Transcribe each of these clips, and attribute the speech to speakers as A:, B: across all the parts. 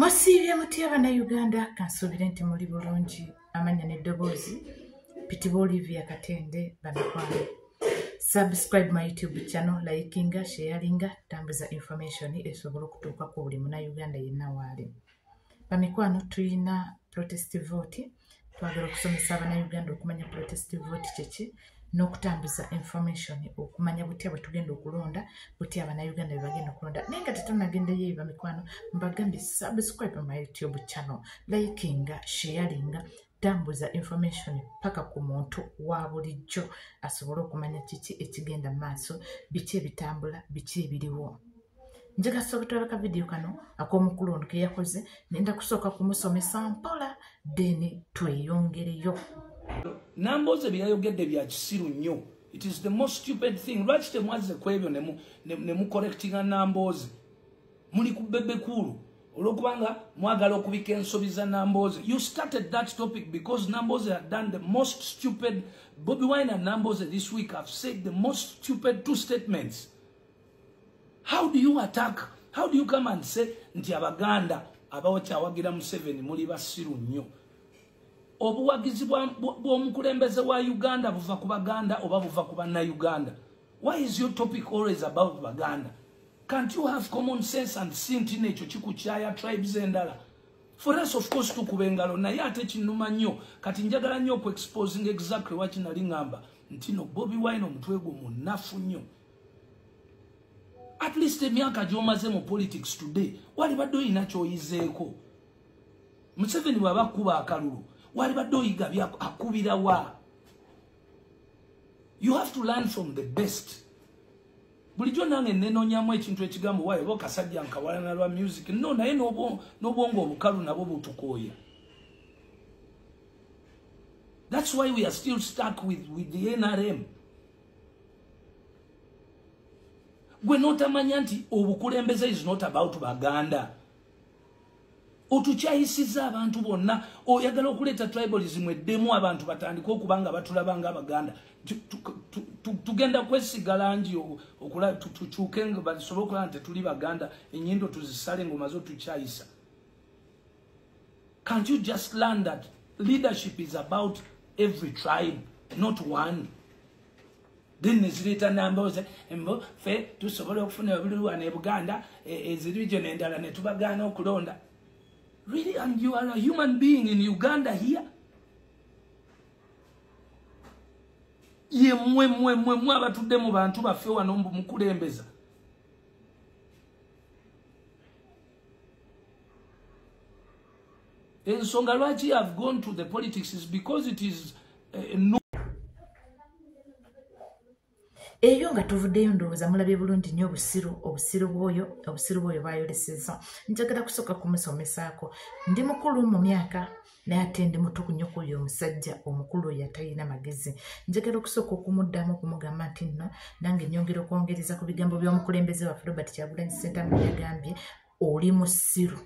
A: Musiibye mutya Bannayuganda, kansuubire nti muli bulungi. Amannya n'eddoboozi Pitibwa Olivia Katende. Bamikwano, subscribe my YouTube channel, likinga, sharinga, tambuza information esobola okutuuka ku buli Munnayuganda yenna waali. Bamikwano, tuyina protest vote. Twagala okusomesa Abannayuganda okumanya protest vote kyeki n'okutambuza information okumanya butya bwe tugenda okulonda, butya Abannayuganda bwe bagenda okulonda. Naye nga tetunagendayo eyo, bamikwano, mbagambye subscribe my YouTube channel, likinga, sharinga, tambuza information paka ku muntu wa bulijjo asobole okumanya kiki ekigenda mu maaso, biki ebitambula, biki ebiriwo. Njagala kusooka ka vidiyo kano ak'omukulu ono ke yakoze, nenda kusooka kumusomesa mpola, then tweyongereyo.
B: Namboze byayogedde bya kisiru nnyo. It is the most stupid thing. Lwaki temwazze ku ebyo ne mucorrectinga Namboze? Muli ku Bebe Cool olwokubanga mwagala okubika ensobi za Namboze. You started that topic because Namboze had done the most stupid. Bobi Wine and Namboze this week have said the most stupid two statements. How do you attack? How do you come and say nti Abaganda abawakyawagira Museveni muli basiru nnyo? Obuwagizi bw'omukulembeze wa Uganda buva ku Baganda oba buva ku Bannayuganda? Why is your topic always about Baganda? Can't you have common sense and see nti nekyo kikukyaya tribes endala? For us, of course, tukuba engalo, naye ate kinnuma nnyo. Kati njagala nnyo oku exposing exactly waki nali ŋŋamba nti no Bobi Wine omutwe gwo munafu nnyo. At least emyaka gy'omaze mu politics today walibadde oyina ky'oyizeeko. Museveni bw'aba akuba akalulu walibadde oyiga akubira wa. You have to learn from the best. Bulijjo nange nenoonyamu ekintu ekigambo waayo oba kasajja nkawalana lwa music no, naye n'obwongo obukalu nabwo butukooya. That's why we are still stuck with the NRM. Gwe n'otamanya nti obukulembeze is not about Baganda. Otukyayisizza abantu bonna, oyagala okuleeta tribalism eddemu abantu batandike okuba nga batulaba nga Abaganda. Tugenda kwesiga langi tukyuke nga basobole okulaba nti tetuli Baganda, ennyindo tuzisale ng'omaze otukyayisa. Can't you just learn that leadership is about every tribe, not one? Then nezireeta Namboze mbu ffe tusobola okufuna obululu wano e Buganda, ezi region endala ne tubagaana okulonda. Really? And you are a human being in Uganda here? Ye mwe mwe mwe mwe abatudde mu bantu baffe wano mbu mukulembeza. Ensonga lwaki have gone to the politics is because it is no.
A: Eyo nga tuvuddeyo, ndowooza mulabye bulungi nnyo obusiru bw'oyo bwayolesezza. Njagala kusooka kumusomesaako. Ndi mukulu mu myaka, naye ate ndi muto nnyo ku oyo omusajja omukulu oyo atalina magezi. Njagala okusooka okumuddamu okumugamba nti nno nange nnyongera okwongereza ku bigambo by'omukulembeze waffe Robert Kyagulanyi Ssentamu yagambye, oli musiru.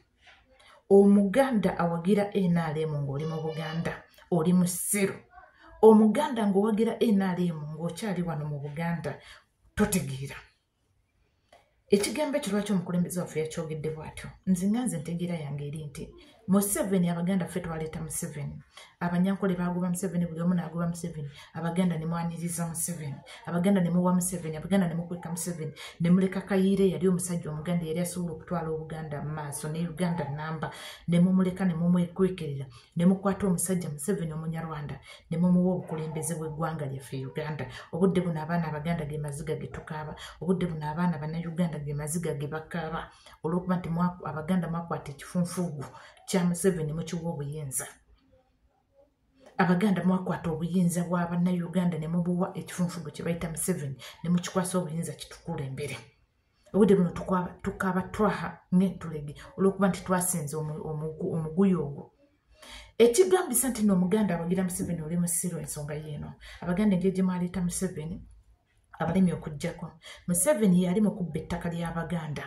A: Omuganda awagira NRM ng'oli mu Buganda, oli musiru. Omuganda ng'owagira NRM ng'okyali wano mu Buganda, totegeera. Ekigambo ekyo lwaki omukulembeze waffe yakyogedde bw'atyo? Nze nga nze ntegeera yange eri nti Museveni, Abaganda ffe twaleeta Museveni. Abanyankole baagoba Museveni, buli omu n'agoba Museveni. Abaganda ne mwaniriza Museveni, Abaganda ne muwa Museveni, Abaganda ne mukweka Museveni, ne muleka Kayiira yali omusajja Omuganda yali asobola okutwala Obuganda mu maaso ne Uganda namba, ne mumuleka ne mumwekwekerera, ne mukwata omusajja Museveni Omunyarwanda ne mumuwa obukulembeze bw'eggwanga lyaffe Uganda. Obudde buno abaana Abaganda ge maziga ge tukaaba. Obudde buno abaana Bannayuganda ge maziga ge bakaaba olw'okuba nti Abaganda mwakwata ekifunfugu kya Museveni mukiwa obuyinza. Abaganda mwakwata obuyinza bwa Bannayuganda ne mubuwa ekifunfugu kye bayita Museveni, ne mukikwasa obuyinza kitukulembere. Obudde buno tukaaba twaha ng'entulege olw'okuba nti twasinza omuguyo ogwo. Ekigambisa nti n'Omuganda awagira Museveni oli musiru, ensonga yeeno: Abaganda engeri gye mwaleeta Museveni abalemi okuggyako Museveni yali mu kubba ettaka ly'Abaganda,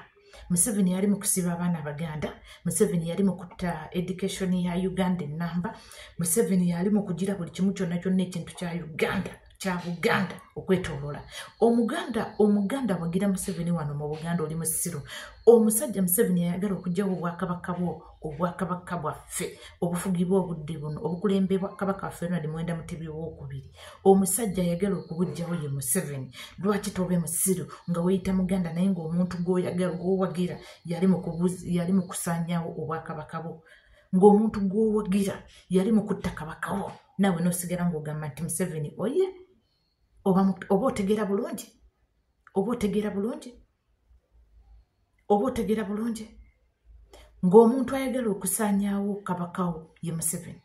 A: Museveni yali mu kusiba abaana Abaganda, Museveni yali mu kutta education ya Uganda ennamba, Museveni yali mu kugira buli kimu kyonna kyonna ekintu kya Uganda. kya Buganda okwetoolola. Omuganda awagira Museveni wano mu Buganda oli musiru. Omusajja Museveni yayagala okuggyawo obwakabaka bwo, obwakabaka bwaffe obufugibwa obudde buno obukulembebwa Kabaka waffe Ronald Muwenda Mutebi Owookubiri. Omusajja ayagala okubuggyawo ye Museveni. Lwaki tobe musiru nga weeyita Muganda naye ng'omuntu gw'oyagala gw'owagira yali mu kusaanyaawo obwakabaka bwo, ng'omuntu gw'owagira yali mu kutta kabaka wo, naawe n'osigala ng'ogamba nti Museveni oye? Oba otegeera bulungi? Oba otegeera bulungi? Oba otegeera bulungi? Ng'omuntu ayagala okusaanyaawo kabakawo ye Museveni.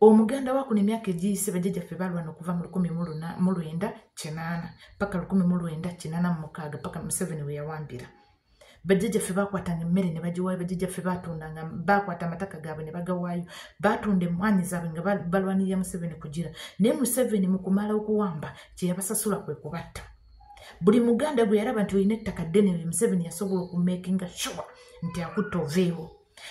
A: Omuganda wakuno emyaka egiyise bajjajjaffe balwana okuva mu 1980 paka 1986 paka Museveni we yawambira. Bajjajjaffe bakwatanga emmere ne bagiwaayo, bajjajjaffe batundanga, bakwata amataka gaabwe ne bagawaayo, batunda emmwanyi zaabwe nga balwanirira Museveni kugira. Naye Museveni mu kumala okuwamba kye yabasasula kwe kubatta. Buli Muganda gwe yalaba nti olina ettaka ddene, Museveni yasobola okumakinga sure nti akutta oveewo.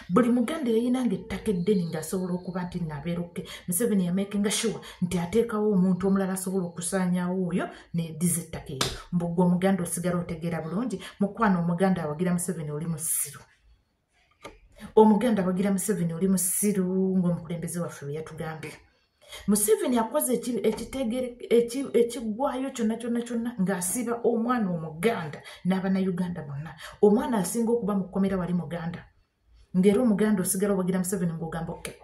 A: Buli Muganda yayinanga ettaka eddene ng'asobola okuba nti naabeera okke, Museveni yamakinga sure nti ateekawo omuntu omulala asobola okusaanyaawo oyo neyeddiza ettaka eryo. Mbu ggwe Omuganda osigala otegeera bulungi? Mukwano, Omuganda awagira Museveni oli musiru. Omuganda awagira Museveni oli musiru ng'omukulembeze waffe bwe yatugambye. Museveni akoze ekiggwayo kyonna kyonna kyonna ng'asiba omwana Omuganda n'Abannayuganda bonna. Omwana asinga okuba mu kkomera wali Muganda, ng'era Omuganda osigala owagira Museveni ng'ogamba okke.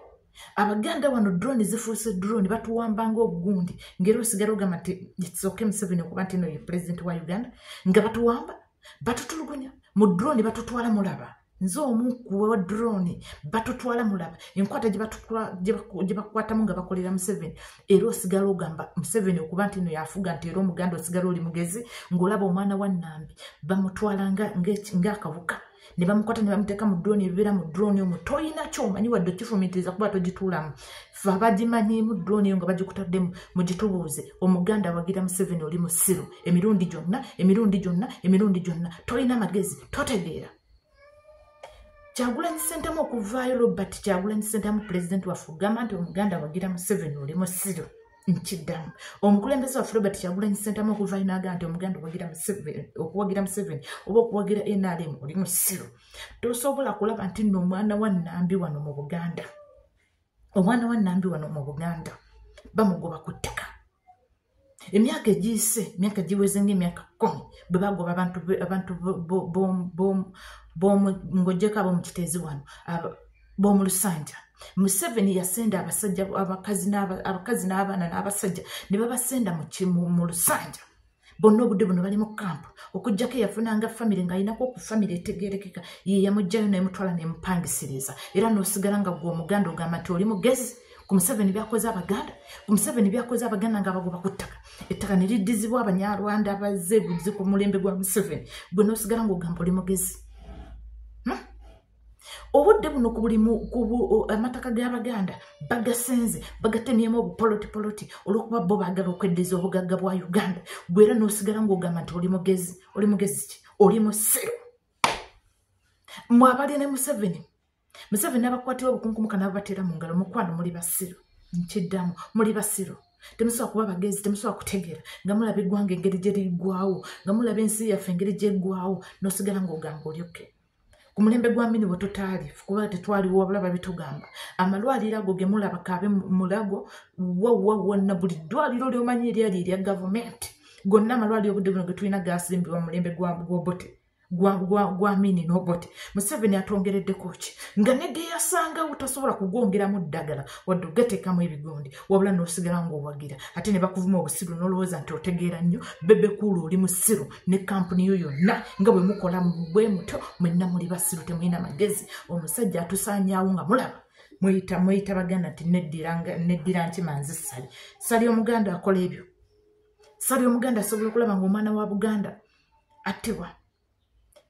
A: Abaganda wano drone zifuuse drone, batuwambanga obugundi, ng'era osigala ogamba nti it's okay Museveni okuba nti no ye pulezidenti wa Uganda, nga batuwamba, batutulugunya mu drone, batutwala mulaba. Nze omu wa drone batutwala mulaba enkwata gye bakwatamu nga bakolera Museveni, era osigala ogamba Museveni okuba nti no yafuga, nti era Omuganda osigala oli mugezi ng'olaba omwana wa Nnambi bamutwala ng'akawuka ne bamukwata ne bamuteeka mu drone ebibeera mu drone omwo. Toyina kyomanyi wadde okifumiitiriza kuba togituulamu. Ffe abagimanyiimu drone eyo nga bagikutaddemu mugitubuuze. Omuganda awagira Museveni oli musiru emirundi gyonna, emirundi gyonna, emirundi gyonna. Tolina magezi, totegeera. Kyagulanyi Ssentamu okuvaayo, Robert Kyagulanyi Ssentamu pulezidenti waffe ogamba nti Omuganda awagira Museveni oli musiru. Nkiddamu, omukulembeze waffe Robert Kyagulanyi Ssentamu okuvaayo n'agamba nti Omuganda okuwagira Museveni oba okuwagira NRM oli musiru. Tosobola kulaba nti nno omwana wa Nnambi wano mu Buganda, omwana wa Nnambi wano mu Buganda bamugoba ku ttaka. Emyaka egiyise, emyaka giweze ng'emyaka 10 bwe bagoba abantu ng'oggyeko ab'omu Kiteezi wano b'omu Lusanja. Museveni yasenda abasajja, abakazi n'abaana n'abasajja ne babasenda mu Lusanja. Bonna obudde buno bali mu kampu, okuggyako eyafunanga famire ng'alinako ku famire etegeerekeka, ye yamuggyayo n'emutwala n'emupangisiriza. Era n'osigala nga ggwe Omuganda ogamba nti oli mugezi ku Museveni byakoze Abaganda, ku Museveni byakoze Abaganda ng'abagoba ku ttaka, ettaka ne liddizibwa Abanyarwanda abazze buzi ku mulembe gwa Museveni, gwe n'osigala ng'ogamba oli mugezi. Obudde buno ku buli amataka g'Abaganda bagasenze, bagatemyemu obupolotipoloti olw'okuba bo baagala okweddiza obugagga bwa Uganda. Gwe era n'osigala ng'ogamba nti oli mugezi. Oli mugezi ki? Oli musiru. Mmwe abali ne Museveni, Museveni n'abakwatira obukunkumuka n'ababateera mu ngalo, mukwano muli basiru. Nkiddamu, muli basiru. Temusobola kuba bagezi, temusobola kutegeera nga mulaba eggwanga engeri gye liggwawo, nga mulaba ensi yaffe engeri gy'eggwawo, n'osigala ng'ogamba oli okke. Ku mulembe gwa Amini we tutaali, kuba tetwaliwo, wabula babitugamba. Amalwaliro ago ge mulaba kaabe Mulago, wa wonna buli ddwaliro ly'omanyi eryali erya gavumenti, gonna amalwaliro obudde buno ge tulina gasimbibwa mu mulembe gwa Obote, gwa Amini n'Obote. Museveni atwongereddeko ki? Nga ne ge yasangawo tasobola kugwongeramu ddagala wadde ogateekamu ebigondi, wabula n'osigala ng'owagira. Ate ne bakuvuma obusiru n'olowooza nti otegeera nnyo. Bebe Cool oli musiru ne kampuni yo yonna nga bwe mukola bwe mutyo, mwenna muli basiru, temulina magezi. Omusajja atusaanyaawo nga mulaba. Mweyita Baganda nti neddira nkima nze Ssali. Ssali Omuganda akola ebyo. Ssali Omuganda asobola okulaba ng'omwana wa Buganda attibwa.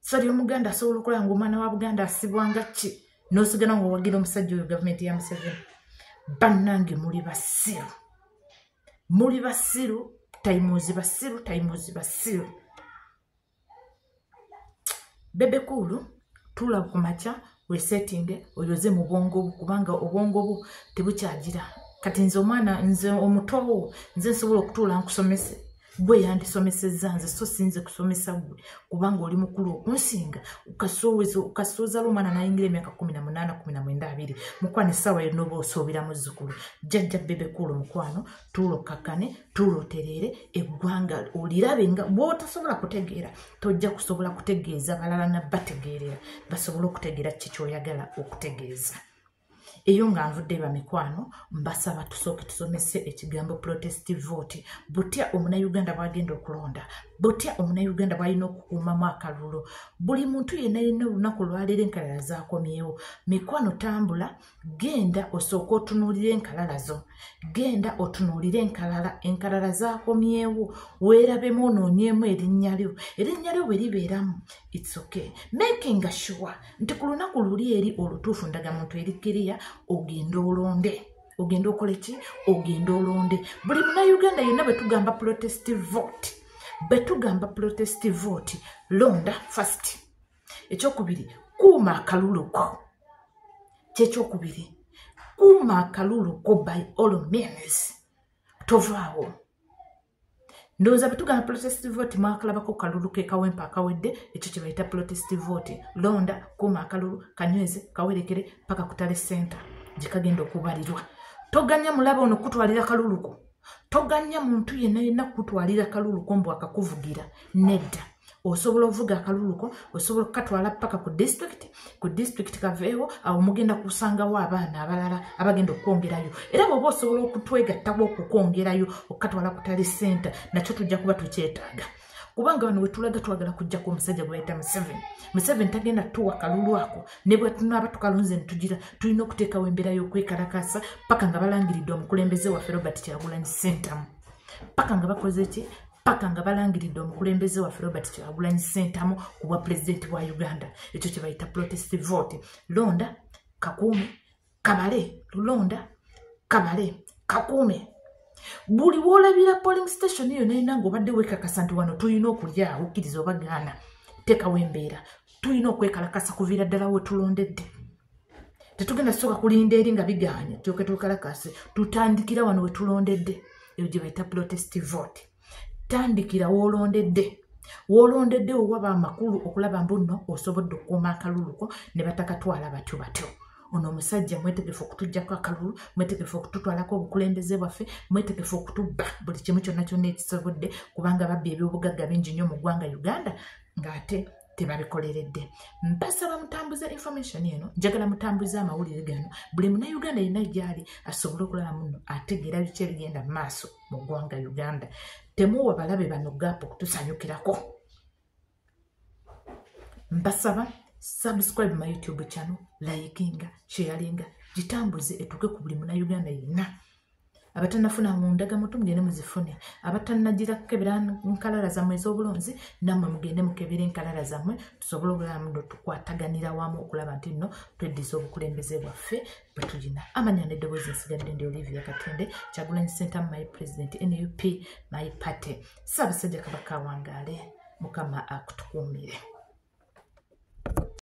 A: Ssali Omuganda asobola okulaba ng'omwana wa Buganda asibwanga ki, n'osigala ng'owagira omusajja oyo gavumenti ya Museveni. Bannange muli basiru, muli basiru, tayimuzi basiru, tayimuzi basiru. Bebe Cool tuula ku makya weesetinge oyoze mu bwongo bwo, kubanga obwongo bwo tebukyagira. Kati nze omwana nze omutowo nze nsobola okutuula nkusomese gwe yandisomesezza nze so sinze kusomesa gwe kubanga oli mukulu okunsinga. Ukasooza omwana nayingira emyaka 18 19 20 mukwano essaawa yonna oba osoobera muzzukulu. Jjajja Bebe Cool mukwano, tuula okkakkane, tuula otereere, eggwanga olirabe nga bw'otasobola kutegeera tojja kusobola kutegeeza balala nabategeerera basobole okutegeera ki ky'oyagala okutegeeza. Eyo nga nvudde bamikwano, mbasaba tusooke tusomese ekigambo protest vote. Butya omunnayuganda bw'agenda okulonda, butya omunnayuganda bw'alina okukuumamu akalulu. Buli muntu yenna yenna olunaku olwaleero enkalala zaakomyewo. Mikwano tambula, genda osooke otunuulire enkalala zo, genda otunuulire enkalala, enkalala zaakomyewo, weerabemu onoonyeemu erinnya lyo, erinnya lyo bwe libeeramu it's okay. Making sure nti ku lunaku luli eri olutuufu ndagamuntu eri kiriya, ogende olonde, ogende okole ki, ogende olonde. Buli munnayuganda yenna bwe tugamba protest vote, bwe tugamba protest vote, londa first. Ekyokubiri, kuuma akalulu ko. Kyekyokubiri, kuuma akalulu ko by all means, tovaawo. Ndowooza bwe tugamba protest vote mwakalabako kalulu ke Kawempe akawedde, ekyo kye bayita protest vote. Londa, kuuma akalulu, kanyweze, kawerekere paka ku tally center gye kagenda okubalirwa. Toganya mulaba ono kutwalira kaluluko, toganya muntu yenna yenna kutwalira kaluluko mbu akakuvugira, nedda. Osobola ovuga akaluluko, osobola okukatwala paka ku district, ku district kaveewo, awo mugenda kusangawo abaana abalala abagenda okukwongerayo. Era bw'oba osobola okutwegattako okukwongerayo okukatwala ku tally center, nakyo tujja kuba tukyetaaga. Kubanga wano wetulaga twagala kujjako omusajja gwe bayita Museveni. Museveni tagenda tuwa kalulu ako, ne bwe tunaaba tukalunze ne tugira, tulina okuteekawo embeera y'okwekalakasa paka nga balangiridde omukulembeze waffe Robert Kyagulanyi Ssentamu. Paka nga bakoze ki? Paka nga balangiridde omukulembeze waffe Robert Kyagulanyi Ssentamu ku bwa pulezidenti bwa Uganda. Ekyo kye bayita protest vote. Londa, kakuume, kabale, londa, kabale, kakuume. Buli w'olabira polling station eyo nayina ng'obadde weekakasa nti wano tulina okulyawo, okkiriza oba gaana, teekawo embeera. Tulina okwekalakasa kuviira ddala we tulondedde. Tetugenda kusooka kulinda eri nga bigaanye tulyoke twekalakase, tutandikira wano we tulondedde. Eyo gye bayita protest vote. Tandikira w'olondedde, w'olondedde wewaba amakulu okulaba mbu nno osobodde okukuuma akaluluko ne batakatwala batyo batyo. Ono omusajja mwetegefu okutuggyako akalulu, mwetegefu okututwalako obukulembeze bwaffe, mwetegefu okutubba buli kimu kyonna kyonna ekisobodde, kubanga babba ebyobugagga bingi nnyo mu ggwanga Uganda ng'ate tebabikoleredde. Mbasaba mutambuze information eno, njagala mutambuze amawulire gano, buli munnayuganda yenna gy'ali asobole okulaba muno ategeera biki ebigenda mu maaso mu ggwanga Uganda. Temuwa balabe bano gaapu okutusanyukirako. Mbasaba subscribe my YouTube channel, likinga, sharinga, gitambuze etuuke ku buli munnayuganda yenna. Abatannafuna mu ndagamuntu mugende muzifune, abatannagira kukebera nkalala zammwe ez'obulonzi nammwe mugende mukebere enkalala zammwe, tusobole obulamu muno tukwataganira wamu okulaba nti nno tweddiza obukulembeze bwaffe bwe tulina. Amanya n'eddoboozi nsigadde ndi Olivia Katende, Kyagulanyi Ssentamu my president, NUP my party. Ssaabasajja Kabaka awangaale, Mukama akutukuumire.